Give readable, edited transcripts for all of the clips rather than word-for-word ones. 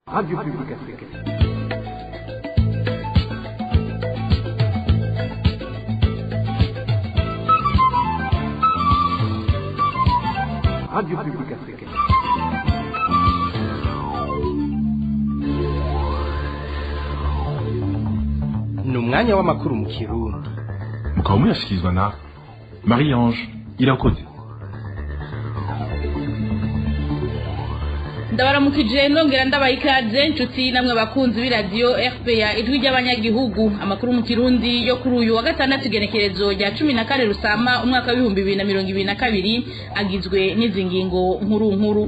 Radio Publique Africaine. Radio Publique Africaine. Ni umwanya w'amakuru mu Kirundi. Mukaba muyashyikirizwa na Marie Ange Irakoze. Ndabaramukije, nongera ndabaha ikaze, inshuti namwe bakunzi b'iradiyo RPA, Ijwi ry'Abanyagihugu. Amakuru mu Kirundi yo kuri uyu wa gatandatu, igenekerezo rya 14 Rusama umwaka wa 2022, agizwe n'izi ngingo nkuru nkuru: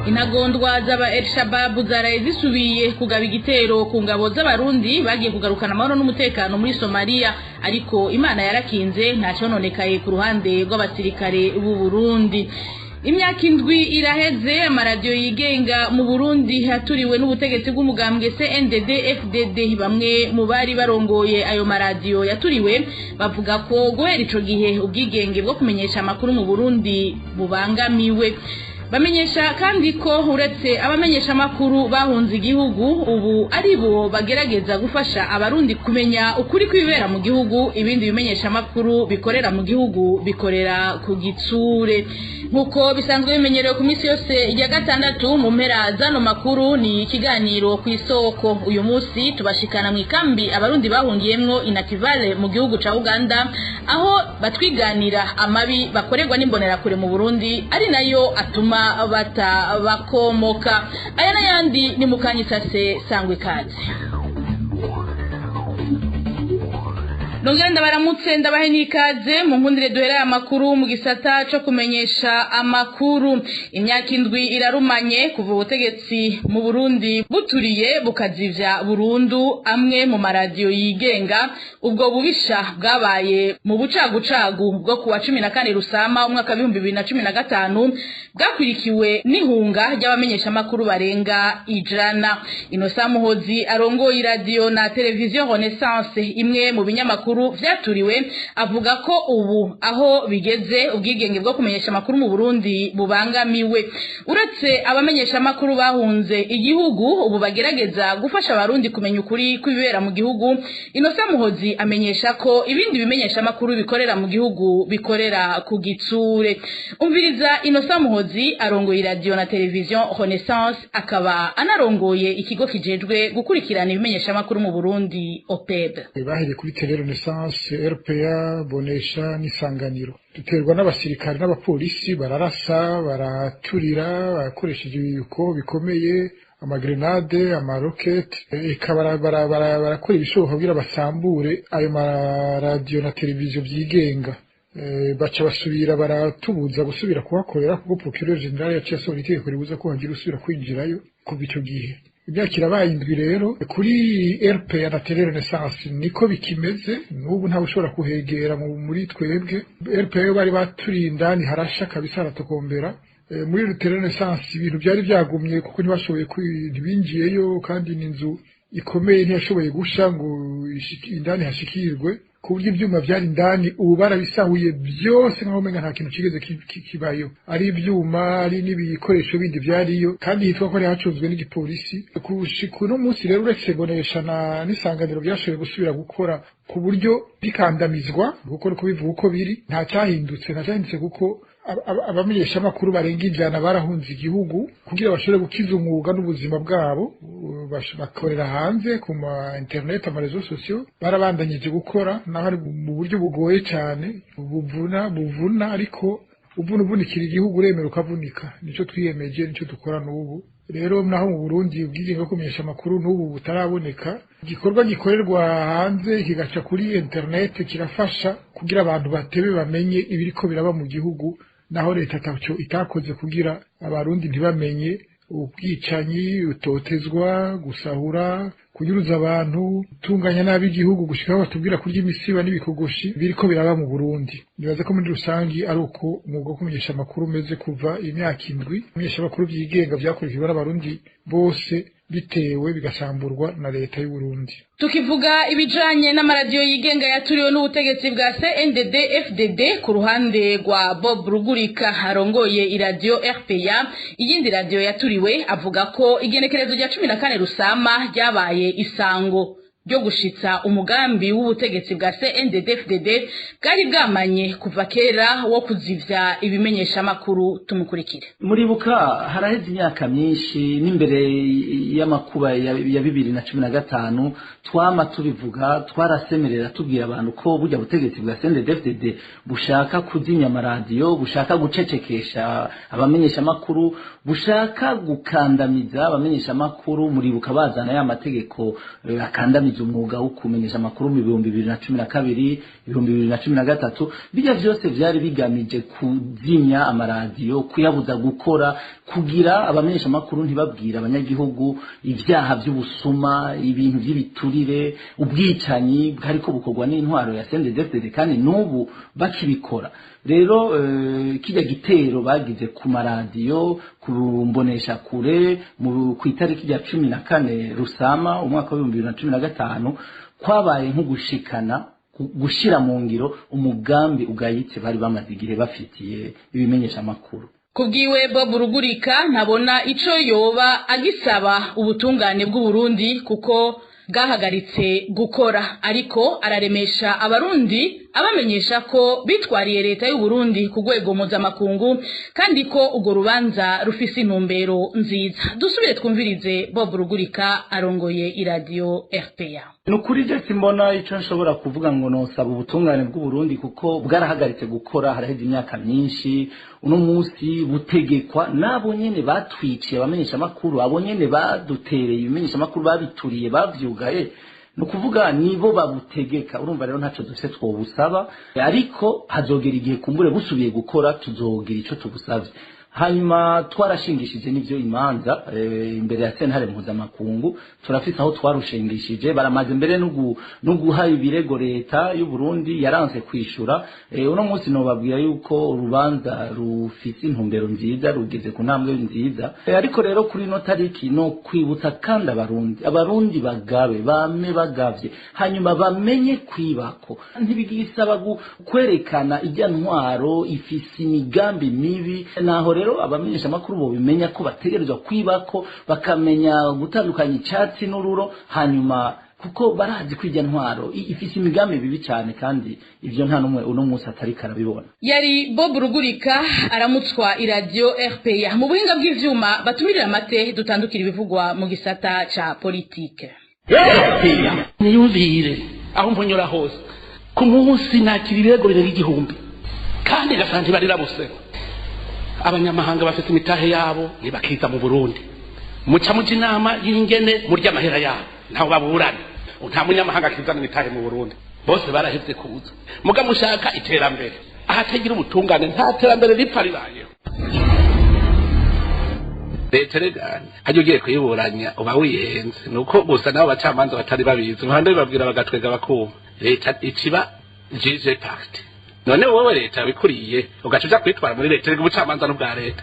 Intagondwa z'aba El Shabab zaraye zisubiye kugaba igitero ku ngabo z'Abarundi bagiye kugarukana amahoro n'umutekano muri Somalia, ariko Imana yarakinze, nta cononekaye ku ruhande rw'abasirikare b'u Burundi. Imyaka 7 iraheze amaradiyo yigenga mu Burundi haturiwe n'ubutegetsi bw'umugambwe CNDD FDD. Bamwe mu bari barongoye ayo maradiyo yaturiwe bavuga ko guhera ico gihe ubwigenge bwo kumenyesha amakuru mu Burundi bubangamiwe. Bamenyesha kandi ko uretse abamenyesha amakuru bahunze igihugu, ubu ari bo bagerageza gufasha Abarundi kumenya ukuri kw'ibibera mu gihugu, ibindi bimenyesha amakuru bikorera mu gihugu bikorera ku gitsure. Nk'uko bisanzwe bimenyerewe ku minsi yose ya gatandatu mu mpera zano makuru, ni ikiganiro Ku Isoko. Uyu munsi tubashikana mu ikambi Abarundi bahungiyemwo Inativale mu gihugu ca Uganda, aho batwiganira amabi bakorerwa n'Imbonerakure mu Burundi, ari nayo atuma bata bakomoka. Aya n'ayandi ni mukanyisase, sangwe ikaze. Nongera ndabaramutse, ndabahe n'ikaze. Mu nkundire duhereye amakuru mu gisata co kumenyesha amakuru. Imyaka 7 irarumanye kuva ubutegetsi mu Burundi buturiye bukazivya burundu amwe mu maradiyo yigenga. Ubwo bubisha bwabaye mu bucagucagu bwo kuwa 14 Rusama umwaka wa 2015, bwakwirikiwe n'ihunga ry'abamenyesha amakuru barenga 100. Inosa Muhozi arongoye iradiyo na televiziyo Renaissance, imwe mu binyamakuru vyaturiwe, avuga ko ubu aho bigeze ubwigenge bwo kumenyesha amakuru mu Burundi bubangamiwe. Uretse abamenyesha amakuru bahunze igihugu ubu bagerageza gufasha Abarundi kumenya ukuri kw'ibibera mu gihugu, Inosa Muhozi amenyesha ko ibindi bimenyesha amakuru bikorera mu gihugu bikorera ku gitsure. Umviriza Inosa Muhozi arongoye iradiyo na televiziyo Renaissance, akaba anarongoye ikigo kijejwe gukurikirana ibimenyesha amakuru mu Burundi, OPEB. Bahereye kuri Télé Renaissance, RPA, Bonesha n'Isanganiro. Duterwa n'abasirikare n'abapolisi, bararasa, baraturira bakoresheje ibiyuko bikomeye, amagrenade, amarokete, eka barakora ibishoboka kugira basambure ayo maradiyo na televiziyo vyigenga. Baca basubira baratubuza gusubira kuhakorera, kuko procureur général yaciye asohora itegeko ribuza ko hagira usubira kwinjirayo. Kuva ico gihe imyaka irabaye 7. Rero kuri RPA na Télé Renaissance niko bikimeze n'ubu, ntawe ushobora kuhegera muri twebwe. RPA yo bari baturinda harasha kabisa, haratokombera. Muri Télé Renaissance ibintu byari byagumye, kuko ntibashoboye, ntibinjiyeyo, kandi ni inzu ikomeye, ntiyashoboye gusha ngo indani hashikirwe, ku buryo ibyuma byari indani ubu barabisahuye byose, nkaho umenga nta kintu kigeze kibayo, ari ibyuma, ari n'ibikoresho bindi byariyo, kandi hitwa ko hari hacunzwe n'igipolisi. Gushika uno munsi rero, uretse Bonesha na n'Isanganiro byashoboye gusubira gukora ku buryo bikandamizwa, kuko uko bivuga uko biri, nta cyahindutse, nta cyahindutse, kuko abamenyeshamakuru barenga 100 barahunze igihugu kugira bashobore gukiza umwuga n'ubuzima bwabo. Bakorera hanze ku ma internet, ama réseaux sociaux. Barabandanyije gukora naho ari mu buryo bugoye cyane, buvuna, buvuna, ariko uvuna uvunikira igihugu, uremera ukavunika. Nico twiyemeje, nico dukora n'ubu. Rero naho mu Burundi ubwigenge bwo kumenyesha amakuru n'ubu butaraboneka, igikorwa gikorerwa hanze kigaca kuri internet kirafasha kugira abantu batebe bamenye ibiriko biraba mu gihugu, naho leta ataco itakoze kugira Abarundi ntibamenye ubwicanyi, utotezwa, gusahura. Kunyuruza abantu, tunganya nabi igihugu, gushika aho batubwira kurya imisiba n'ibikogoshi, biriko biraba mu Burundi. Nibaza ko muri rusangi ari uko umwuga wo kumenyesha amakuru umeze kuva imyaka 7 kumenyesha amakuru vyigenga vyakurikirwa n'abarundi bose bitewe bigasamburwa na leta y'u Burundi. Tukivuga ibijanye n'amaradiyo yigenga yaturiwe n'ubutegetsi bwa CNDD FDD, ku ruhande rwa Bob Rugurika arongoye iradiyo RPA, iyindi radiyo yaturiwe, avuga ko igenekerezo rya 14 Rusama ryabaye isango ryo gushitsa umugambi w'ubutegetsi bwa CNDD FDD bwari bwamanye kuva kera wo kuzivya ibimenyeshamakuru. Tumukurikire. Muribuka haraheze imyaka myinshi n'imbere y'amakuba ya 2015, twama tubivuga, twarasemerera tubwira abantu ko burya butegetsi bwa CNDD-FDD bushaka kuzimya amaradiyo, bushaka gucecekesha abamenyeshamakuru, bushaka gukandamiza abamenyeshamakuru. Muribuka bazana ya mategeko akandamiza umwuga wo kumenyesha amakuru mu 2012, 2013. Bijya vyose vyari bigamije kuzimya amaradiyo, kuyabuza gukora, kugira abamenyesha amakuru ntibabwira abanyagihugu ivyaha vy'ubusuma, ibintu vy'ibiturire, ubwicanyi bwariko bukorwa n'intwaro ya CNDD-FDD, kandi n'ubu bakibikora. Rero kijya gitero bagize ku maradiyo, ku mbonesha kure, ku itariki rya 14 Rusama umwaka wa 2015, kwabaye nko gushikana, gushira mu ngiro umugambi ugayitse bari bamaze igihe bafitiye ibimenyesha amakuru. Kubwiwe Bob Rugurika ntabona ico yoba agisaba ubutungane bw'u Burundi kuko bwahagaritse gukora, ariko araremesha abarundi abamenyesha ko bitwariye leta y'u Burundi ku rwego mpuzamakungu, kandi ko urwo rubanza rufise intumbero nziza. Dusubire twumvirize Bob Rugurika arongoye iradiyo RPA. Ni ukuri je simbona ico nshobora kuvuga ngo nosaba ubutungane bw'u Burundi, kuko bwarahagaritse gukora haraheze imyaka myinshi. Uno munsi butegekwa nabo nyene batwiciye abamenyesha makuru, abo nyene badutereye ibimenyesha makuru, babituriye, bavyugaye, ni ukuvuga nibo babutegeka. Urumva rero ntaco dufise twobusaba, ariko hazogera igihe kumbure busubiye gukora tuzogira ico tubusavye. Hanyuma twarashingishije n'ivyo imanza imbere ya sentare mpuzamakungu, turafise aho twarushingishije. Baramaze mbere no guha ibirego leta y'u Burundi, yaranse kwishura. Uno munsi nobabwira yuko urubanza rufise intumbero nziza, rugeze ku ntambwe nziza. Ariko rero kuri ino tariki no kwibutsa kandi abarundi bagabe, bame bagavye, hanyuma bamenye kwibako. Ntibigisaba kwerekana ijya ntwaro ifise imigambi mibi. Naho rero abamenyesha amakuru bo bimenya ko bategerezwa kwibako, bakamenya gutandukanya icyatsi n'ururo, hanyuma kuko barazi ko ijya ntwaro ifise imigambi bibi cyane, kandi ivyo nta n'umwe uno munsi atari karabibona. Yari Bob Rugurika aramutswa iradiyo RPA. Mu buhinga bw'ivyuma batumirira amate, dutandukira ibivugwa mu gisata ca politike. Niyumvire aho mvonyora hose ku munsi nakira ibirego birenga 1000, kandi gasanga ntibarira bose. Abanyamahanga bafite imitahe yabo ntibakiza mu Burundi, muca muja inama y'ingene murya amahera yabo, ntaho baburana. Nta munyamahanga akizana imitahe mu Burundi, bose barahevye kuza. Muga mushaka iterambere ahatagira ubutungane, nta terambere ripfa ribayeho. Leta rega hajya ugiye kuyiburanya uba wihenze, nuko gusa nabo bacamanza batari babizi, uruhande bibabwira bagatwega bakuma. Leta ikiba juge partie, none wowe leta bikuriye ugaca uja kwitwara muri leta? Rega ubucamanza n'ubwa leta,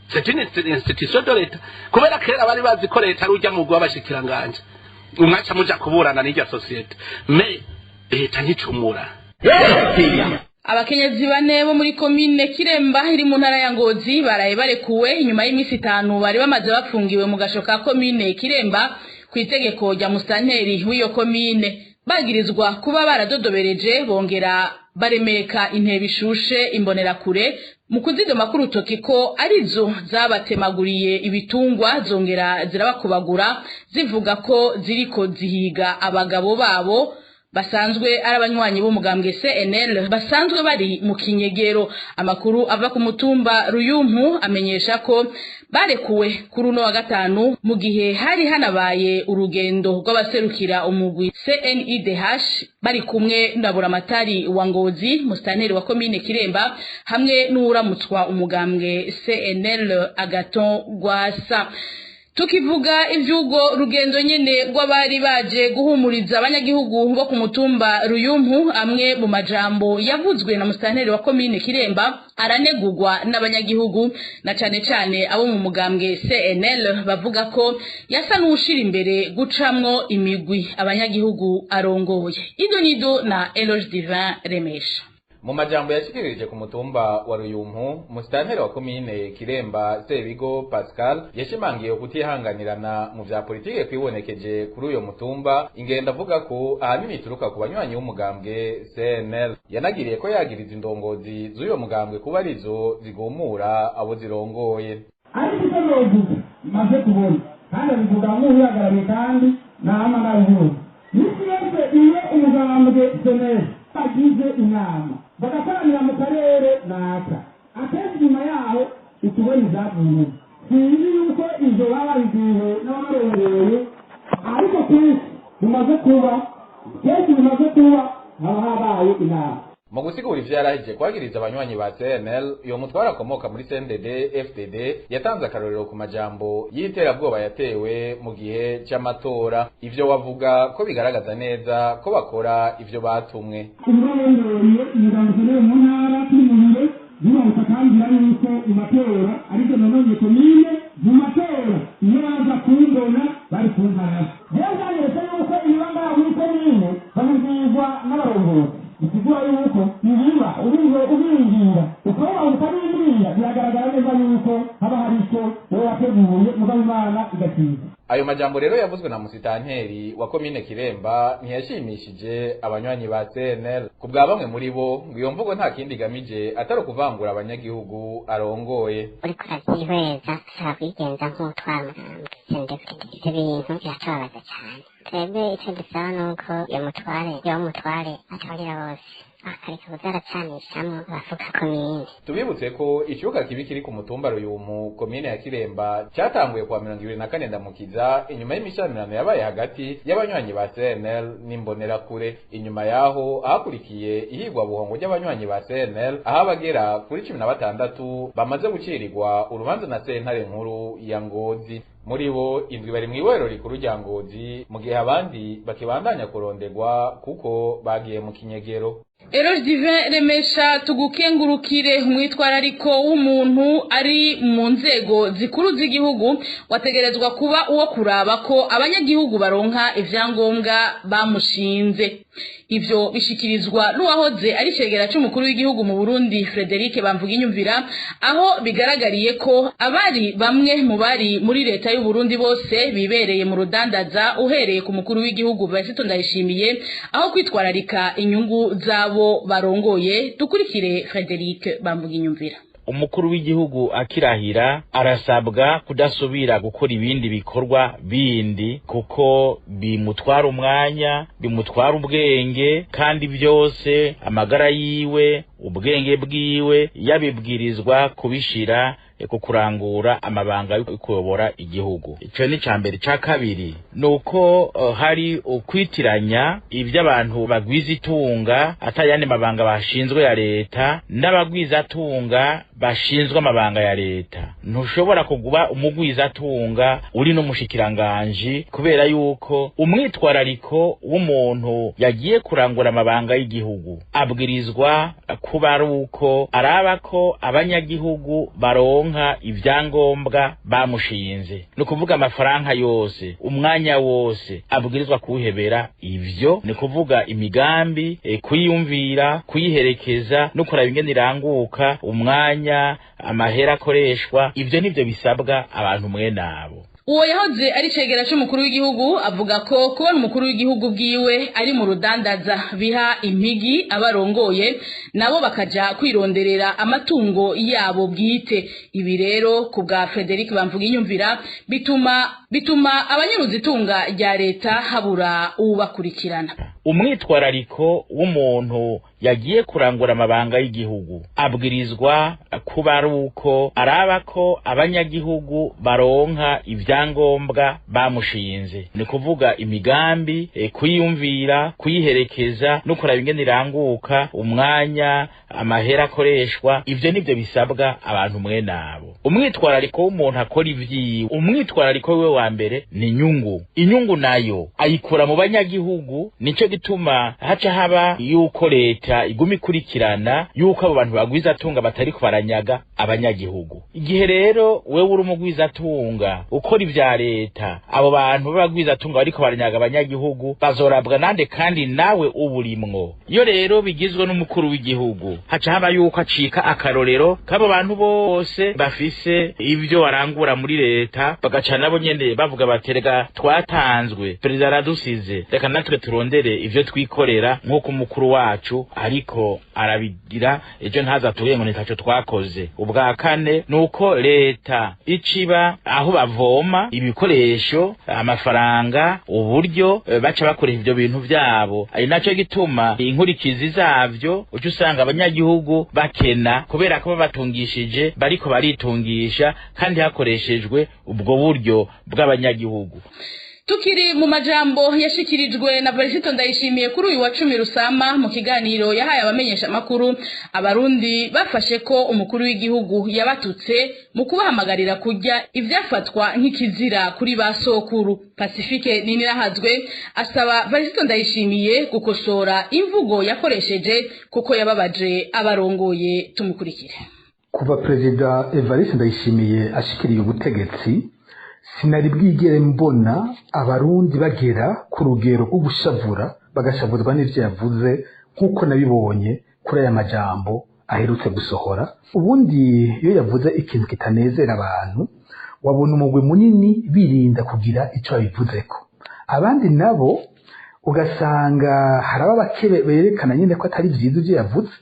c'est une institution de leta. Kubera kera bari bazi ko leta ari ujya mugwi w'abashikiranganje, umwaca muja kuburana n'irya société, mais leta nticumura. Abakenyezi bane bo muri komine Kiremba iri mu ntara ya Ngozi baraye barekuwe inyuma y'iminsi 5 bari bamaze bafungiwe mu gasho ka komine Kiremba ku itegeko rya musanteri w'iyo komine, bagirizwa kuba baradodobereje bongera baremeka intebe ishushe imbonerakure mu kuzidoma k'urutoki ko arizo zabatemaguriye ibitungwa, zongera zirabakubagura, zivuga ko ziriko zihiga abagabo babo basanzwe ari abanywanyi b'umugambwe CNL basanzwe bari mu kinyegero. Amakuru ava ku mutumba Ruyumpu amenyesha ko barekuwe kuri uno wa gatanu, mu gihe hari hanabaye urugendo rw'abaserukira umugwi CNIDH bari kumwe na buramatari wa Ngozi, musitanteri wa komine Kiremba, hamwe n'uwuramutswa umugambwe CNL Agaton Gwasa. Tukivuga ivyugo rugendo nyene rw'abari baje guhumuriza abanyagihugu bo ku mutumba Ruyumpu, amwe mu majambo yavuzwe na musitanteri wa komine Kiremba aranegurwa n'abanyagihugu, na cane cane abo mu mugambwe CNL, bavuga ko yasa n'ushira imbere gucamwo imigwi abanyagihugu arongoye. Ido nido na Eloge Divin Remesha. Mu majambo yashikirije ku mutumba wa Ruyumpu, musitanteri wa komine Kiremba Sebigo Pascal yashimangiye kutihanganirana mu vya politike kwibonekeje kuri uyo mutumba, ingenda avuga ko ahanini ituruka ku banywanyi b'umugambwe CNL. Yanagiriye ko yagiriza indongozi z'uyo mugambwe kuba arizo zigumura abo zirongoye. Ariko icyo novuga maze kubona, kandi abivuga nk'uwihagarariye kandi nama nabivuga, misi yose iyo umugambwe CNL bagize inama bagakoranira mu karere naka, akenshi nyuma yaho utubona ibyavuye. Sinzi yuko ivyo baba babibwiwe n'ababarongoye, ariko kenshi bimaze kuba, kenshi bimaze kuba haba habaye inama. Mu gusigura ivyo yarahije kwagiriza abanywanyi ba CNL, uyo mutware akomoka muri CNDD FDD yatanze akarorero ku majambo y'iterabwoba yatewe mu gihe c'amatora, ivyo wavuga ko bigaragaza neza ko bakora ivyo batumwe. Umurongoye umugambi ukeneye mu ntara turi mu biro yubahuka akambwira yuko mu matora arivyo nononye komine, mu matora iyo baza kumbona bari kuntara. Rero byanyeretse yuko ibiba ngaha muri komine babibwirwa n'abarongozi, bisigura yuko ibiba ubingira ukaba utabibwira, biragaragara neza yuko haba hari icyo wowe wateguye, mugabo Imana igakiza. Ayo majambo rero yavuzwe na musitanteri wa komine Kiremba ntiyashimishije abanywanyi ba CNL. Ku bwa bamwe muri bo, ngo iyo mvugo nta kindi igamije atari ukuvangura abanyagihugu arongoye. Uriko uravyihweza ashaka kwigenza nk'utwara umugambwe CNDD-FDD, ivyo bintu biratubabaza cane. Twebwe ico dusaba nuko iyo mutware atwarira bose, akareka kuza aracanishamwo abavuka komine. Tubibutse ko ikibuga kibi kiri ku mutumba Ruyumu, komine ya Kiremba, cyatanguye kuwa 24 Ndamukiza, inyuma y'imishamirano yabaye hagati y'abanywanyi ba CNL n'imbonerakure. Inyuma yaho ahakurikiye ihigwa buhongo ry'abanywanyi ba CNL, aho abagera kuri 16 bamaze gucirirwa urubanza na sentare nkuru ya Ngozi. Muri bo indwi bari mw'ibohero rikuru rya Ngozi, mu gihe abandi bakibandanya kurondegwa kuko bagiye mu kinyegero. Eloge Divin Remesha, tugukengurukire. Umwitwarariko w'umuntu ari mu nzego zikuru z'igihugu wategerezwa kuba uwo kuraba ko abanyagihugu baronka ivyangombwa bamushinze. Ivyo bishikirizwa n'uwahoze ari cegera c'umukuru w'igihugu mu Burundi Frederic Bamvuginyumvira, aho bigaragariye ko abari bamwe mu bari muri leta y'u Burundi bose bibereye mu rudandaza, uhereye ku mukuru w'igihugu Varisito Ndayishimiye, aho kwitwararika inyungu zabo barongoye. Dukurikire Frederic Bamvuginyumvira. Umukuru w'igihugu akirahira arasabwa kudasubira gukora ibindi bikorwa bindi, kuko bimutwara umwanya, bimutwara ubwenge, kandi byose amagara yiwe, ubwenge bwiwe yabibwirizwa kubishira ku kurangura amabanga yo kuyobora igihugu. Ico ni ca mbere. Ca kabiri nuko hari ukwitiranya ivy'abantu bagwiza itunga atayandi mabanga bashinzwe ya leta n'abagwizatunga bashinzwe amabanga ya leta. Ntushobora kuguba umugwizatunga uri n'umushikiranganji, kubera yuko umwitwarariko w'umuntu yagiye kurangura amabanga y'igihugu abwirizwa kuba ari uko araba ko abanyagihugu baronka ivyangombwa bamushinze, ni ukuvuga amafaranga yose, umwanya wose abwirizwa kuwuhebera ivyo, ni kuvuga imigambi, kuyiyumvira, kuyiherekeza no kuraba ingene iranguka, umwanya, amahera akoreshwa, ivyo nivyo bisabwa abantu mwene abo. Uwo yahoze ari cegera c'umukuru w'igihugu avuga ko kubona umukuru w'igihugu bwiwe ari mu rudandaza biha impigi abarongoye, nabo bakaja kwironderera amatungo yabo bwite. Ibi rero ku bwa Frederic Bamvuginyumvira bituma abanyuruza itunga rya leta habura ubakurikirana. Umwitwarariko w'umuntu yagiye kurangura amabanga y'igihugu abwirizwa kuba ari uko araba ko abanyagihugu baronka ivyangombwa bamushinze, ni kuvuga imigambi, kuyiyumvira, kuyiherekeza no kuraba ingene iranguka, umwanya, amahera akoreshwa. Ivyo nivyo bisabwa abantu mwe nabo. Umwitwarariko w'umuntu akora ivyiwe, umwitwarariko wiwe wa mbere ni inyungu. Inyungu nayo ayikura mu banyagihugu. Nico gituma haca haba yuko leta iguma ikurikirana yuko abo bantu bagwizatunga batariko baranyaga abanyagihugu. Igihe rero wewe uri umugwizatunga ukora ivya leta, abo bantu b'abagwizatunga bariko baranyaga abanyagihugu bazorabwa nande kandi nawe uburimwo? Iyo rero bigizwe n'umukuru w'igihugu, haca haba yuko acika akarorero k'abo bantu bose bafise ivyo barangura muri leta, bagaca nabo nyene bavuga bati: "Rega twatanzwe, perezida aradusize, reka natwe turondere ivyo twikorera nk'uko umukuru wacu ariko arabigira, ejo ntaza tuye ngo nitaco twakoze." Ubwa kane nuko leta iciba aho bavoma ibikoresho, amafaranga, uburyo baca bakoresha ivyo bintu vyabo. Ari naco gituma inkurikizi zavyo uca usanga abanyagihugu bakena, kubera ko babatungishije bariko baritungisha kandi hakoreshejwe ubwo buryo bw'abanyagihugu. Tukiri mu majambo yashikirijwe na Varisito Ndayishimiye kuri uyu wa 10 Rusama mu kiganiro yahaye abamenyesha makuru, abarundi bafashe ko umukuru w'igihugu yabatutse mu kubahamagarira kurya ivyafatwa nk'ikizira kuri ba sokuru. Pacifique Ninirahazwe asaba Varisito Ndayishimiye gukosora imvugo yakoresheje kuko yababaje abarongoye. Tumukurikire. Kuva Perezida Evariste Ndayishimiye ashikiriye ubutegetsi, sinari bwigere mbona abarundi bagera ku rugero rwo gushavura, bagashavuzwa n'ivyo yavuze, nk'uko nabibonye kuri aya majambo aherutse gusohora. Ubundi iyo yavuze ikintu kitanezera abantu, wabona umugwi munini birinda kugira ico babivuzeko, abandi nabo ugasanga haraba bake berekana nyine ko atari vyiza ivyo yavuze,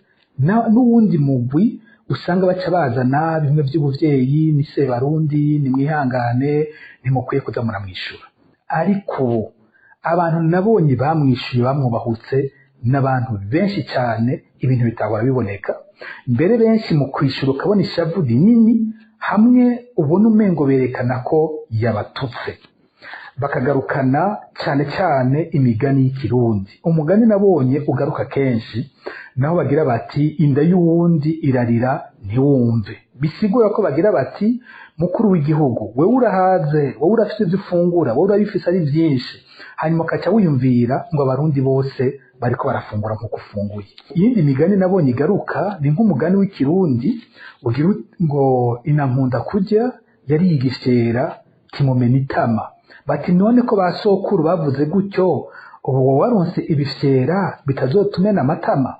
n'uwundi mugwi usanga baca bazana bimwe by'ubuvyeyi: "Ni Sebarundi, ni mwihangane, ntimukwiye kuza muramwishura." Ariko ubu abantu nabonye bamwishuye, bamwubahutse n'abantu benshi cyane, ibintu bitahora biboneka mbere. Benshi mu kwishura ukabona ishavu rinini, hamwe ubona umengo berekana ko yabatutse, bakagarukana cyane cyane imigani y'ikirundi. Umugani nabonye ugaruka kenshi naho bagira bati: "Inda y'uwundi irarira ntiwumve." Bisigura ko bagira bati: "Mukuru w'igihugu, wewe urahaze, wowe urafite ibyo ufungura, wowe urabifise ari byinshi, hanyuma ukaca wiyumvira ngo abarundi bose bariko barafungura nk'uko ufunguye." Iyindi migani nabonye igaruka ni nk'umugani w'ikirundi ugira ngo: "Inankunda kurya yariye igifyera kimumena itama." Bati: "None ko ba sokuru bavuze gutyo, ubu wowe waronse ibifyera bitazotumena amatama?"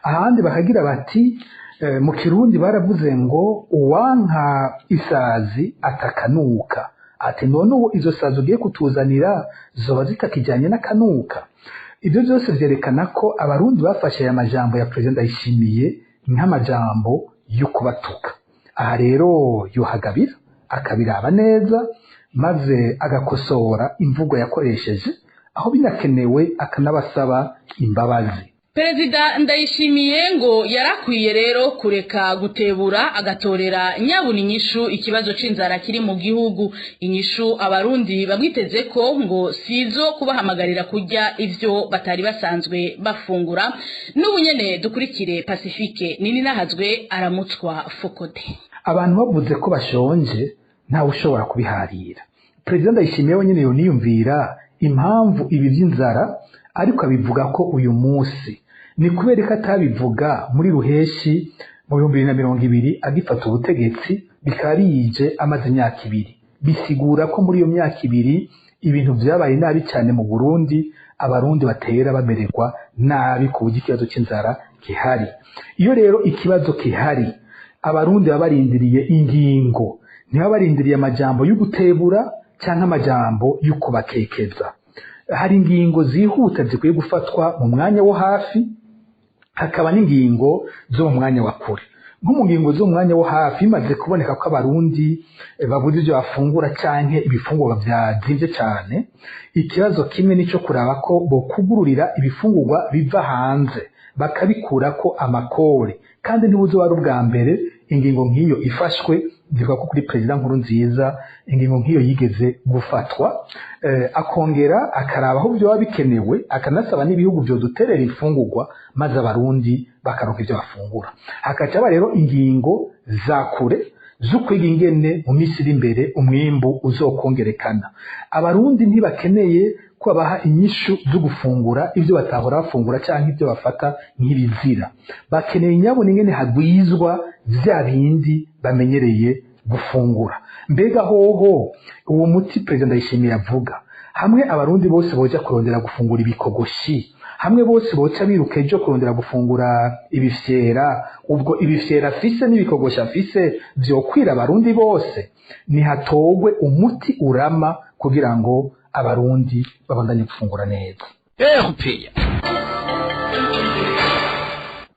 Ahandi bakagira bati mu kirundi baravuze ngo: "Uwanka isazi atakanuka." Ati: "None ubu izo sazi ugiye kutuzanira zoba zitakijyanye n'akanuka?" Ibyo byose vyerekana ko abarundi bafashe aya majambo ya Perezida Ndayishimiye nk'amajambo yo kubatuka. Aha rero yohagabira akabiraba neza, maze agakosora imvugo yakoresheje, aho binakenewe akanabasaba imbabazi. Perezida Ndayishimiye ngo yarakwiye rero kureka gutebura, agatorera nyabuna inyishu ikibazo c'inzara kiri mu gihugu. Inyishu abarundi bamwiteze ko ngo sizo kubahamagarira kurya ivyo batari basanzwe bafungura. N'ubu nyene dukurikire Pacifique Nininahazwe aramutswa Fokode. Abantu bavuze ko bashonje, ntawe ushobora kubiharira. Perezida Ndayishimiye wenyine yoniyumvira impamvu ibi by'inzara ariko abivuga ko uyu munsi. Ni kubera ko atabivuga muri ruheshi mu 2020 agifata ubutegetsi, bikaba bije amaze imyaka 2? Bisigura ko muri iyo myaka 2 ibintu vyabaye nabi cyane mu Burundi, abarundi batera bamererwa nabi ku buryo ikibazo cy'inzara gihari. Iyo rero ikibazo gihari, abarundi baba barindiriye ingingo, ntibaba barindiriye amajambo y'ugutebura cyangwa amajambo yo kubakekeza. Hari ingingo zihuta zikwiye gufatwa mu mwanya wo hafi, hakaba n'ingingo zo mu mwanya wa kure. Nko mu ngingo zo mu mwanya wo hafi, bimaze kuboneka ko abarundi babuze ibyo bafungura canke ibifungurwa vyazimvye cane, ikibazo kimwe nico kuraba ko bokugururira ibifungurwa biva hanze, bakabikurako amakori. Kandi ntibuze wari ubwa mbere ingingo nk'iyo ifashwe. Ndivuga ko kuri perezida Nkurunziza ingingo nk'iyo yigeze gufatwa, akongera akaraba aho byoba bikenewe, akanasaba n'ibihugu vyoduterera imfungurwa maze abarundi bakaronka ivyo bafungura. Hakaca rero ingingo za kure zo kwiga ingene mu minsi iri imbere umwimbu uzokongerekana. Abarundi ntibakeneye ko babaha inyishu zo gufungura ivyo batahora bafungura canke ivyo bafata nk'ibizira. Bakeneye nyabona ingene hagwizwa vya bindi bamenyereye gufungura. Mbega hoho uwo muti perezida Ndayishimiye avuga, hamwe abarundi bose boja kurondera gufungura ibikogoshi, hamwe bose boca biruka ejo kurondera gufungura ibifyera, ubwo ibifyera afise n'ibikogosha afise vyokwira abarundi bose? Nihatogwe umuti urama kugira ngo abarundi babandanye gufungura neza.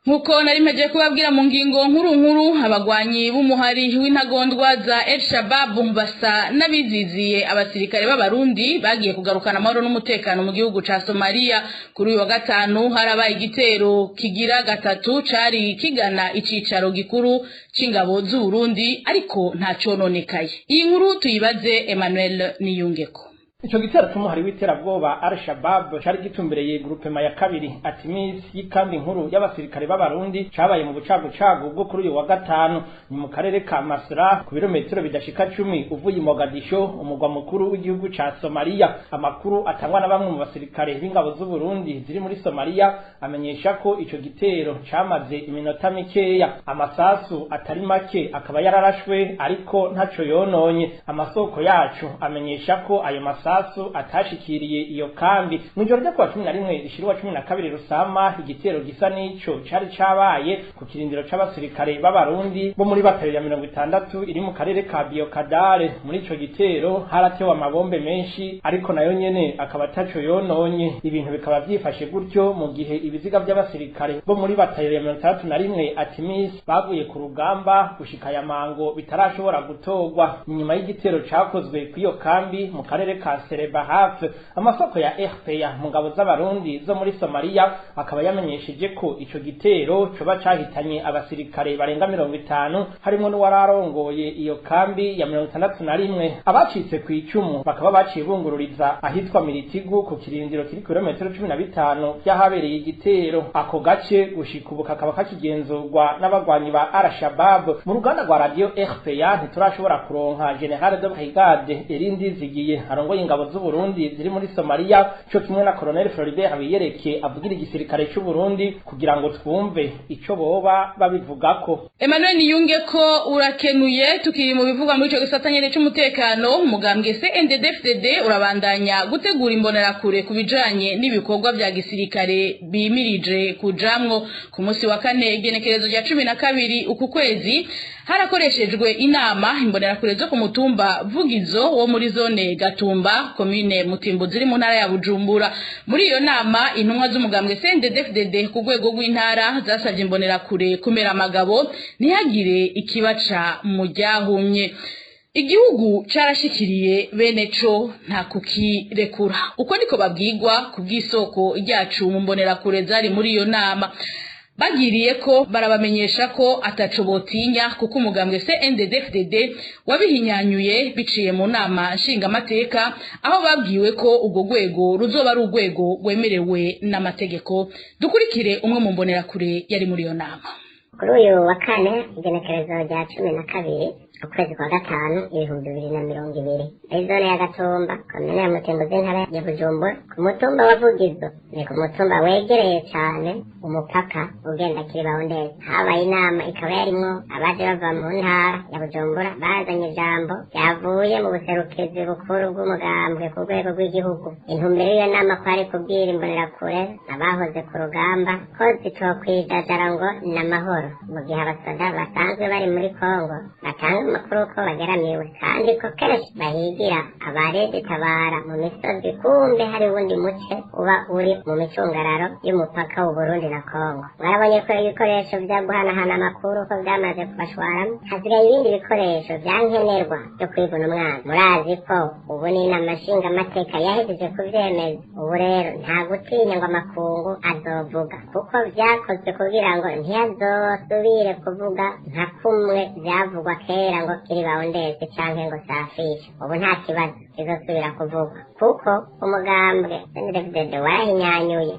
Nkuko nari mpejeje kubabwira mu ngingo nkuru nkuru, abagwanyi b'umuhari w'intagondwa za El Shabab basa n'abiziziye abasirikare b'abarundi bagiye kugarukana amahoro n'umutekano mu gihugu ca Somalia. Kuri uyu wa gatanu harabaye igitero kigira gatatu cari kigana icicaro gikuru c'ingabo z'u Burundi, ariko nta cononekaye. Iyi nkuru tuyibaze Emmanuel Niyungeko. Ico gitero c'umuhari w'iterabwoba Al-Shabaab cari gitumbereye groupement ya kabiri Atimis y'ikambi nkuru y'abasirikare b'abarundi cabaye mu bucagucagu bwo kuri uyu wa gatanu, ni mu karere ka Masra ku birometero bidashika 10 uvuye i Mogadisho, umugwa mukuru w'igihugu ca Somalia. Amakuru atangwa na bamwe mu basirikare b'ingabo z'u Burundi ziri muri Somalia amenyesha ko ico gitero camaze iminota mikeya, amasasu atari make akaba yararashwe ariko ntaco yononye. Amasoko yacu amenyesha ko ayo masasu atashikiriye iyo kambi. Mw'ijoro ryo kuwa 11 rishirwa 12 Rusama, igitero gisa n'ico cari cabaye ku kirindiro c'abasirikare b'abarundi bo muri batayo ya 60 iri mu karere ka Biokadare. Muri ico gitero haratewe amabombe menshi ariko nayo nyene akaba ataco yononye. Ibintu bikaba vyifashe gutyo mu gihe ibiziga vy'abasirikare bo muri batayo ya 61 Atimis baguye ku rugamba gushika ya mango bitarashobora gutorwa. Inyuma y'igitero cakozwe kw'iyo kambi mu karere ka Serebahaf, amasoko ya RPA mu ngabo z'abarundi zo muri Somalia akaba yamenyesheje ko ico gitero coba cahitanye abasirikare barenga 50 harimo n'uwararongoye iyo kambi ya 61. Abacitse ku icumu bakaba baciye bungururiza ahitwa Miritigu ku kirindiro kiri kilometero 15 by'ahabereye igitero. Ako gace gushika ubu kakaba kakigenzurwa n'abagwanyi ba Al-Shabaab. Mu ruganda rwa radio RPA ntiturashobora kuronka General de Brigade Erindi Zigiye arongoye ingabo z'u Burundi ziri muri Somalia, cyo kimwe na Colonel Floribert Habiyereke avugira igisirikare cy'u Burundi kugira ngo twumve ico boba babivugako. Emmanuel Niyunge ko urakenuye. Tukiri mu bivugwa muri ico gisata nyene c'umutekano, umugambwe CNDD-FDD urabandanya gutegura imbonerakure ku bijanye n'ibikorwa vya gisirikare bimirije kujamwo. Ku munsi wa kane igenekerezo rya 12 uku kwezi harakoreshejwe inama imbonerakure zo ku mutumba Vugizo wo muri zone Gatumba, komine Mutimbuzi iri mu ntara ya Bujumbura. Muri iyo nama intumwa z'umugambwe CNDD-FDD ku rwego rw'intara zasavye imbonerakure kumera amagabo ntihagire ikibaca mu ryahumye. Igihugu carashikiriye bene co nta kukirekura, uko niko babwirwa ku bw'isoko ryacu mu mbonerakure zari muri iyo nama. Bagiriye ko barabamenyesha ko ataco botinya kuko umugambwe CNDD-FDD wabihinyanyuye biciye mu nama nshingamateka, aho babwiwe ko ubwo rwego ruzoba ari urwego rwemerewe n'amategeko. Dukurikire umwe mu mbonerakure yari muri iyo nama. Kuri uyu wa kane igenekerezo rya 12 ukwezi kwa gatanu 2020 muri zone ya Gatumba, komine ya Mutimbuzi, intara ya Bujumbura, ku mutumba wa Vugizo, ni ku mutumba wegereye cane umupaka ugenda Kiribawundezi, habaye inama ikaba yarimwo abaje bava mu ntara ya Bujumbura bazanye ijambo ryavuye mu buserukizi bukuru bw'umugambwe ku rwego rw'igihugu. Intumbero y'iyo nama kwari kubwira imbonerakure abahoze ku rugamba ko zitokwijajara ngo ni amahoro, mu gihe abasoda basanzwe bari muri Kongo batanga amakuru ko bageramiwe kandi ko kenshi bahigira abarezitabara mu misozi, kumbe hari uwundi muce uba uri mu micungararo y'umupaka w'u Burundi na Kongo. Mwarabonye ko ibikoresho vya guhanahana amakuru ko vyamaze kubashwaramwo, hasigaye ibindi bikoresho vya nkenerwa vyo kwivuna umwana. Murazi ko ubu n'inama nshingamateka yahejeje kuvyemeza. Ubu rero nta gutinya ngo amakungu azovuga, kuko vyakozwe kugira ngo ntiyazosubire kuvuga nka kumwe vyavugwa kera ngo kiri bawundeze canke ngo safishe. Ubu nta kibazo kizosubira kuvugwa kuko umugambwe CNDD-FDD warahinyanyuye,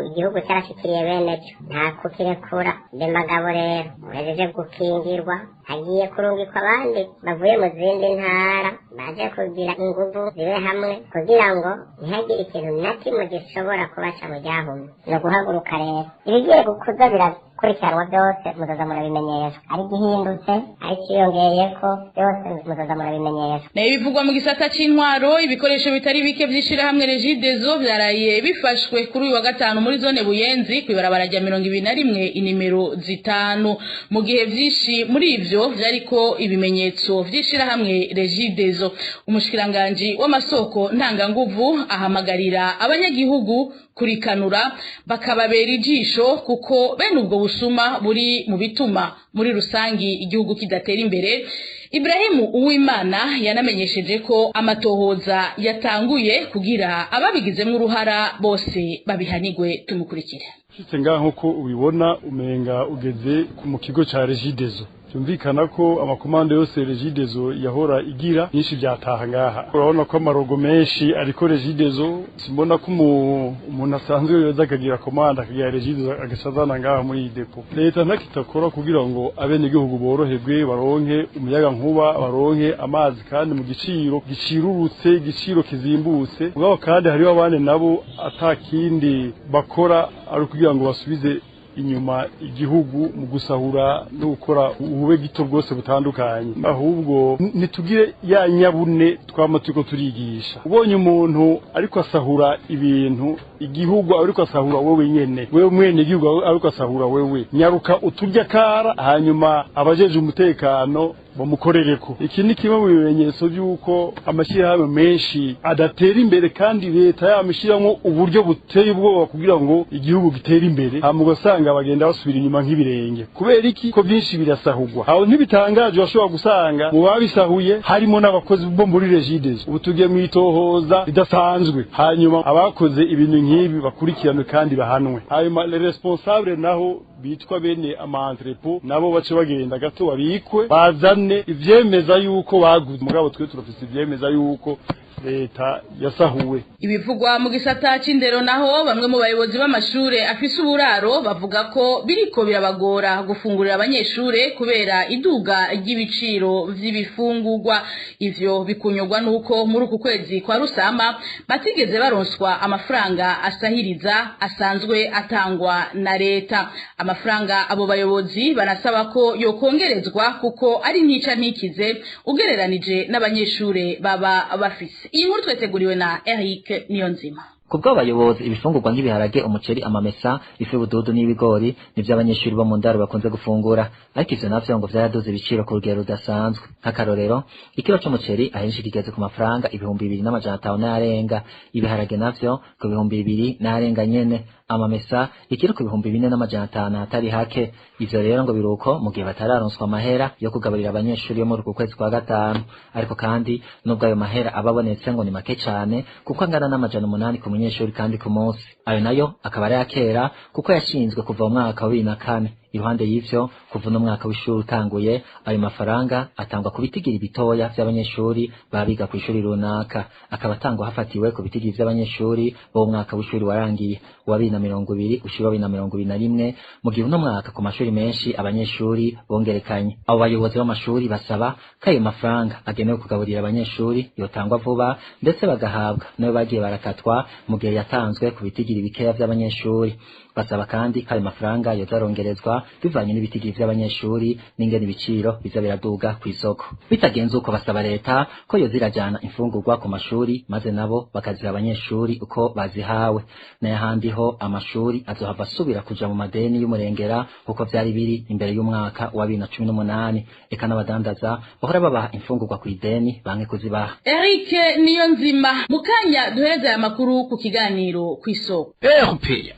igihugu carashikiriye bene co, nta kukirekura. Demagabo rero uhejeje gukingirwa, hagiye kurungikwa abandi bavuye mu zindi ntara baje kugira inguvu zibe hamwe kugira ngo ntihagire ikintu na kimwe gishobora kubaca mu ryahumye. Ni uguhaguruka rero, ibigiye gukuza birakurikiranwa byose, muzoza murabimenyeshwa, ari igihindutse, ari ikiyongeyeko, byose muzoza murabimenyeshwa. Nayo ibivugwa mu gisata c'intwaro, ibikoresho bitari bike vy'ishirahamwe Regideso vyaraye bifashwe kuri uyu wa gatanu muri zone Buyenzi kw'ibarabara rya 21 inimero 5, mu gihe vyinshi muri ivyo vyariko ibimenyetso vy'ishirahamwe Regideso. Umushikiranganji w'amasoko ntanganguvu ahamagarira abanyagihugu kurikanura bakababera ijisho, kuko bene ubwo busuma buri mu bituma muri rusangi igihugu kidatera imbere. Ibrahimu Uwimana yanamenyesheje ko amatohoza yatanguye kugira ababigizemwo uruhara bose babihanigwe. Tumukurikire. Ushitse ngaha nkuko ubibona, umenga ugeze mu kigo ca Regideso. Byumvikana ko amakomande yose Regideso yahora igira nyinshi byataha ngaha. Urabona ko amarogo menshi ariko Regideso. Simbona ko umuntu asanzwe yoza akagira komande, akagira Regideso, agacazana ngaha muri iyi dépôt. Leta ntakitakora kugira ngo abenegihugu boroherwe, baronke umuyaga nkuba, baronke amazi kandi mu giciro gicirurutse, igiciro kizimbutse. Mugabo kandi hariho abandi nabo atakindi bakora ari kugira ngo basubize inyuma igihugu mu gusahura no gukora ubube gito bwose butandukanye. Ahubwo ntitugire ya nyabune twama turiko turigisha. Ubonye umuntu ariko asahura ibintu igihugu, ariko asahura wewe nyene, wewe mwene igihugu, ariko asahura wewe, nyaruka uturya kara, hanyuma abajeje umutekano bamukorereko. Iki ni kimwe mu bimenyetso by'uko amashyirahamwe menshi adatera imbere kandi leta yamushyiramo uburyo buteye ubwoba kugira ngo igihugu gitere imbere, hama ugasanga bagenda basubira inyuma nk'ibirenge. Kubera iki? Ko byinshi birasahugwa. Aho ntibitangaje, bashobora gusanga mu babisahuye harimo n'abakozi bo muri Regideso. Ubu tugiye mu itohoza ridasanzwe, hanyuma abakoze ibintu nk'ibi bakurikiranwe kandi bahanwe. Hanyuma les responsables naho bitwa bene ama entrepôts nabo bace bagenda gato babikwe, bazane ivyemeza yuko baguze. Mugabo twe turafise ivyemeza yuko leta yasahuwe. Ibivugwa mu gisata c'indero naho, bamwe mu bayobozi b'amashure afise uburaro bavuga ko biriko birabagora gufungurira abanyeshure kubera iduga ry'ibiciro vy'ibifungurwa. Ivyo bikunyurwa nuko muri uku kwezi kwa Rusama batigeze baronswa amafaranga asahiriza asanzwe atangwa na leta. Amafaranga abo bayobozi banasaba ko yokongerezwa kuko ari ntica ntikize ugereranije n'abanyeshure baba bafise. Iyi nkuru tweteguriwe na Eric Niyonzima. Kubwo abayobozi, ibifungurwa nk'ibiharage, umuceri, amamesa, ifu y'ubududu n'ibigori nivyo abanyeshuri bo mu ndaro bakunze gufungura, ariko ivyo navyo ngo vyaraduze ibiciro ku rugero rudasanzwe. Nk'akarorero, ikiro c'umuceri ahenshi kigeze ku mafaranga 2500 n'arenga, ibiharage navyo ku 2000 n'arenga nyene, amamesa ikiro ku 4500 atari hake. Ivyo rero ngo biruko mu gihe batararonswa amahera yo kugaburira abanyeshuri yo muri uku kwezi kwa gatanu. Ariko kandi nubwo ayo mahera aba abonetse, ngo ni make cane kuko angana n'800 ku munyeshuri kandi ku munsi. Ayo nayo akaba ari akera kuko yashinzwe kuva mu mwaka wa 2004. Iruhande y'ivyo, kuva uno mwaka w'ishuri utanguye, ayo mafaranga atangwa ku bitigiri bitoya vy'abanyeshuri baba biga kw'ishuri runaka, akaba atangwa hafatiwe ku bitigiri vy'abanyeshuri bo mu mwaka w'ishuri warangiye wa 2020 ushira 2021, mu gihe uno mwaka ku mashuri menshi abanyeshuri bongerekanye. Abo bayobozi b'amashuri basaba ko ayo mafaranga agenewe kugaburira abanyeshuri yotangwa vuba, ndetse bagahabwa nayo bagiye barakatwa mu gihe yatanzwe ku bitigiri bikeya vy'abanyeshuri. Basaba kandi ko ayo mafaranga yoza arongerezwa bivanye n'ibitigiri vy'abanyeshuri n'ingene ibiciro biza biraduga kw'isoko. Bitagenze uko, basaba leta ko yoza irajana imfungurwa ku mashuri, maze nabo bakaziha abanyeshuri uko bazihawe. N'ayahandi ho amashuri azohava asubira kuja mu madeni y'umurengera kuko vyari biri imbere y'umwaka wa 2018. Eka n'abadandaza bahora babaha imfungurwa kw'ideni banke kuzibaha. Eric Niyonzima. Mukanya duhereza aya makuru ku kiganiro kw'isoko. RPA.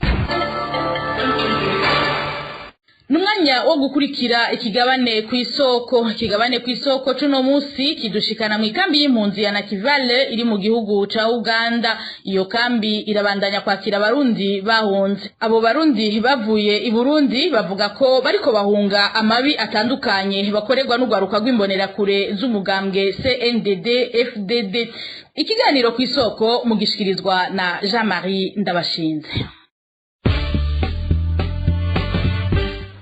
Numwanya wo gukurikira ikigabane ku isoko. Ikigabane ku isoko cuno musi kidushikana mu ikambi y'impunzi ya Nakivale iri mu gihugu ca Uganda. Iyo kambi irabandanya kwakira abarundi bahunze. Abo barundi bavuye i Burundi bavuga ko bariko bahunga amabi atandukanye bakorerwa n'ugwaruka rw'imbonerakure z'umugambwe CNDD FDD. Ikiganiro ku isoko mugishikirizwa na Jean-Marie Ndabashinze.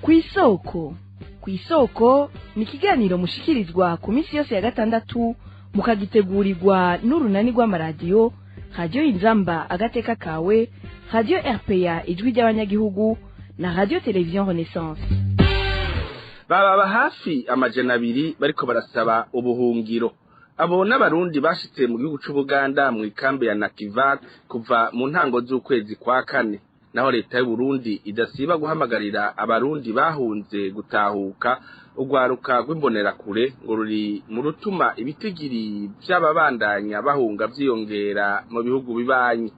Kw'isoko. Kw'isoko ni ikiganiro mushikirizwa ku minsi yose ya gatandatu, mukagitegurirwa n'urunani rw'amaradiyo Radio Inzamba Agateka Kawe, Radio RPA Ijwi ry'Abanyagihugu na Radio Television Renaissance. Baba hafi 200 bariko barasaba ubuhungiro. Abo n'abarundi bashitse mu gihugu c'Ubuganda mu ikambi ya Nakivale kuva mu ntango z'ukwezi kwa kane. Naho leta y'u Burundi idasiba guhamagarira abarundi bahunze gutahuka, ugwaruka rw'imbonerakure ngo ruri mu rutuma ibitigiri by'ababandanya bahunga vyiyongera mu bihugu bibanyi.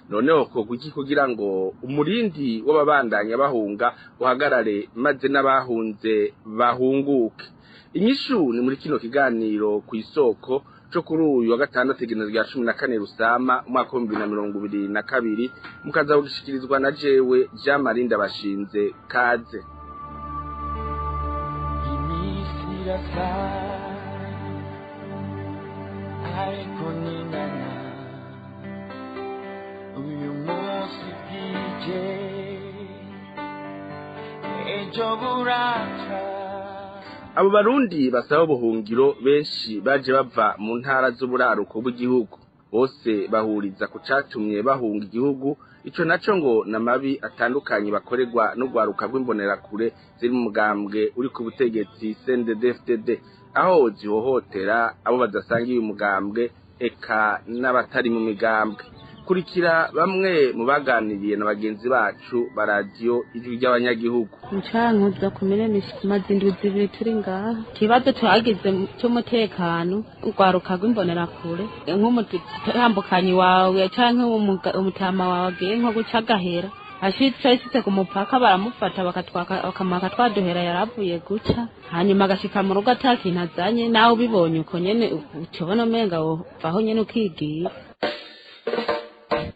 Noneho ko kuki kugira ngo umurindi w'ababandanya bahunga uhagarare maze n'abahunze bahunguke? Inyishu ni muri kino kiganiro ku isoko cyo kuri uyu wa gatandatu igenezo rya 14 Rusama umwaka wa 2022, mukaza gushyikirizwa na jewe Jean Marie Ndabashinze. Kaze. Uyu munsi bwije ejo buraca. Abo barundi basaba ubuhungiro benshi baje bava mu ntara z'uburaruko bw'igihugu. Bose bahuriza ku catumye bahunga igihugu, ico naco ngo namabi atandukanye bakorerwa n'ugwaruka rw'imbonerakure ziri mu mugambwe uri ku butegetsi CNDD-FDD, aho zihohotera abo badasangiye umugambwe eka n'abatari mu migambwe. Kurikira bamwe mu baganiriye na bagenzi bacu ba radio Ijwi ry'Abanyagihugu. Ncankuza kumene mazindu zibiri turi ngaha. Kibazo twagize cy'umutekano ugwaruka rw'imbonerakure nk'umutambukanyi wawe canke umutama wawe agiye nko guca agahera, ashitse ku mupaka baramufata bakamaka twaduhera yaravuye guca, hanyuma agashika mu rugo ata kintu azanye. Nawe ubibonye uko nyene ucubona umenga wovaho nyene ukigiye.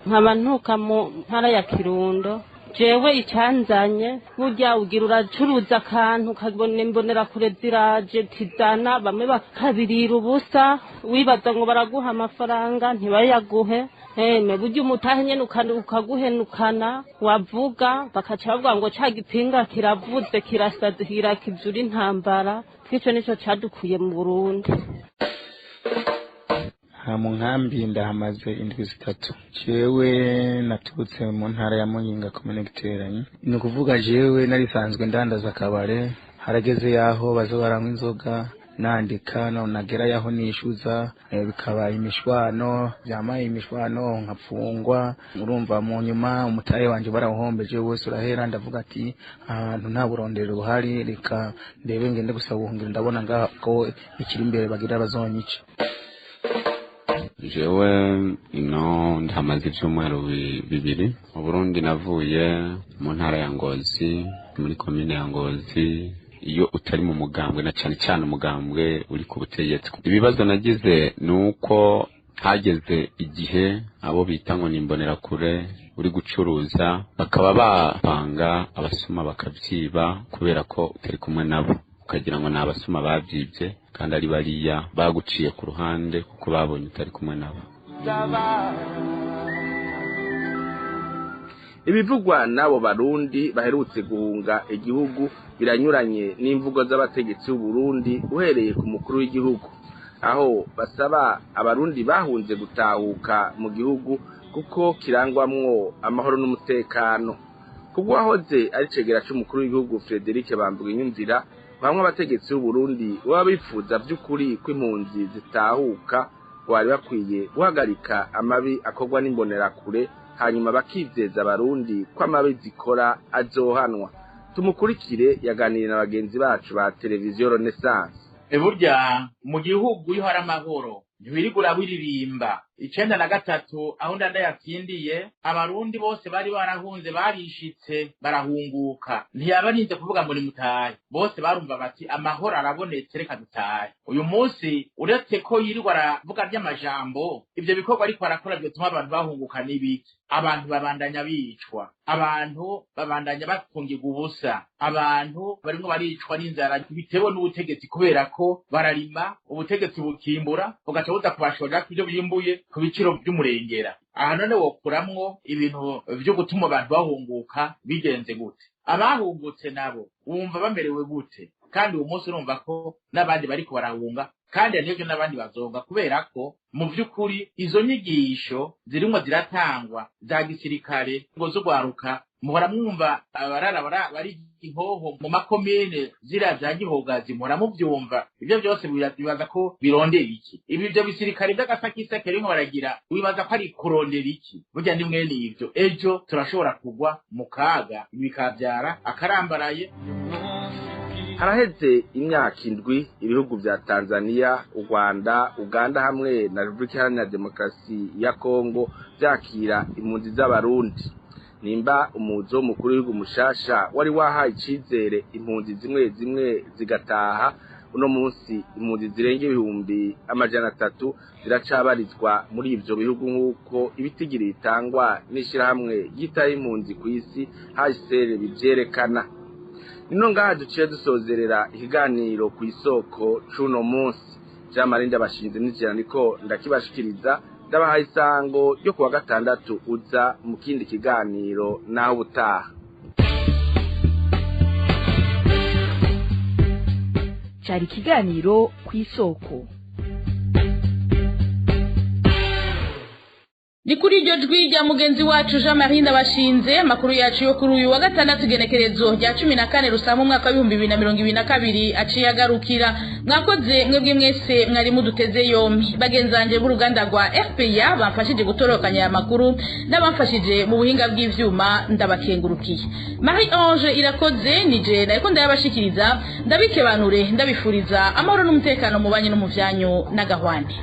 Nkaba ntuka mu ntara ya Kirundo. Jewe icyanzanye burya ugira uracuruza akantu ukabona imbonerakure ziraje tizana, bamwe bakabirira ubusa wibaza ngo baraguha amafaranga ntibayaguhe. Eme burya umutahe nyene ukaguhenukana, wavuga bakaca bavuga ngo ca gipinga kiravuze kirasadira kizura intambara. Twico nico cadukuye mu Burundi. Mu nkambi ndahamaze indwi 3. Jewe naturutse mu ntara ya Muyinga komine Giteranyi. Ni ukuvuga jewe narisanzwe ndandaza akabare, harageze yaho baza baranywa inzoga nandika nagera yaho nishuza, bikaba imishwano, byamaye imishwano nkapfungwa. Urumva mu nyuma umutahe wanje barawuhombeje wose urahera. Ndavuga ati ahantu nta burondero buhari, reka ndebe ngende gusaba ubuhungiro, ndabona ngaho ko ikiri imbere bagira bazonyica. Jewe ino ndahamaze ivyumweru 2. Mu Burundi navuye mu ntara ya Ngozi, muri komine ya Ngozi. Iyo utari mu mugambwe na cane cane umugambwe uri ku butegetsi, ibibazo nagize nuko hageze igihe abo bita ngo n'imbonerakure uri gucuruza bakaba bapanga abasuma bakavyiba kubera ko utari kumwe nabo, ukagira ngo ni abasuma bavyibye kandi ari bariya baguciye ku ruhande kuko babonye utari kumwe nabo. Ibivugwa n'abo barundi baherutse guhunga igihugu biranyuranye n'imvugo z'abategetsi b'u Burundi uhereye ku mukuru w'igihugu, aho basaba abarundi bahunze gutahuka mu gihugu kuko kirangwamwo amahoro n'umutekano. Kubwo wahoze ari cegera c'umukuru w'igihugu Frederic Bamvuginyumvira, bamwe abategetsi b'u Burundi baba bifuza by'ukuri ko impunzi zitahuka, bari bakwiye guhagarika amabi akorwa n'imbonerakure, hanyuma bakizeza abarundi ko amabi zikora azohanwa. Tumukurikire yaganiriye na bagenzi bacu ba Televiziyo Renaissance. Burya mu gihugu iyo hari amahoro ntiwirigura wiririmba 93 aho ndayatsindiye, abarundi bose bari barahunze barishitse barahunguka. Ntiyabarinze kuvuga ngo nimutahe, bose barumva bati amahoro arabonetse, reka dutahe. Uyu munsi uretse ko yirirwa aravuga ry'amajambo, ivyo bikorwa ariko arakora bituma abantu bahunguka n'ibiki? Abantu babandanya bicwa, abantu babandanya bafungirwa ubusa, abantu barimwo baricwa n'inzara bitewe n'ubutegetsi, kubera ko bararima ubutegetsi bukimbura bugaca buza kubashorera ibyo bimbuye ku biciro by'umurengera. Aha none wokuramwo ibintu vyo gutuma abantu bahunguka bigenze gute? Abahungutse nabo wumva bamerewe gute? Kandi uwo munsi urumva ko n'abandi bariko barahunga, kandi n'ibyo n'abandi bazonga, kubera ko mu vy'ukuri izo nyigisho zirimwo ziratangwa za gisirikare ngo z'ugwaruka. Muhora mwumva abarara bari inkoho mu makomine ziriya za Gihogazi, muhora muvyumva. Ivyo byose bibaza ko birondera iki? Ibi vyo bisirikare vy'agasakisake rimwe baragira, wibaza ko ari kurondera iki? Burya ni mwene ivyo, ejo turashobora kugwa mu kaga bikavyara akarambaraye. Haraheze imyaka 7 ibihugu vya Tanzania, u Rwanda, Uganda hamwe na Republika Iharanira Demokarasi ya Kongo vyakira impunzi z'abarundi. Nimba umuzo mukuru w'igihugu mushasha wari wahaye icizere impunzi zimwe zimwe zigataha, uno munsi impunzi zirenga 300,000 ziracabarizwa muri ivyo bihugu, nk'uko ibitigiri bitangwa n'ishirahamwe ryitaye impunzi kw'isi HCR bivyerekana. Nino ngaha duciye dusozerera ikiganiro ku isoko c'uno munsi. Jean Marie Ndabashinze n'ijana niko ndakibashikiriza, ndabahaye isango ryo kuwa gatandatu uza mu kindi kiganiro, naho ubutaha. Cari ikiganiro ku isoko. Ni kuri iryo jwi rya mugenzi wacu Jean Marie Ndabashinze, makuru yacu yo kuri uyu wa gatandatu genekerezo rya 14 Rusama umwaka wa 2022 aciye agarukira. Mwakoze mwebwe mwese mwari muduteze yombi, bagenzanje b'uruganda rwa RPA bamfashije gutorokanya aya makuru n'abamfashije mu buhinga bw'ivyuma, ndabakengurukiye. Marie Ange Irakoze nije nariko ndayabashikiriza, ndabikebanure ndabifuriza amahoro n'umutekano mu banyu no mu vyanyu n'agahwane.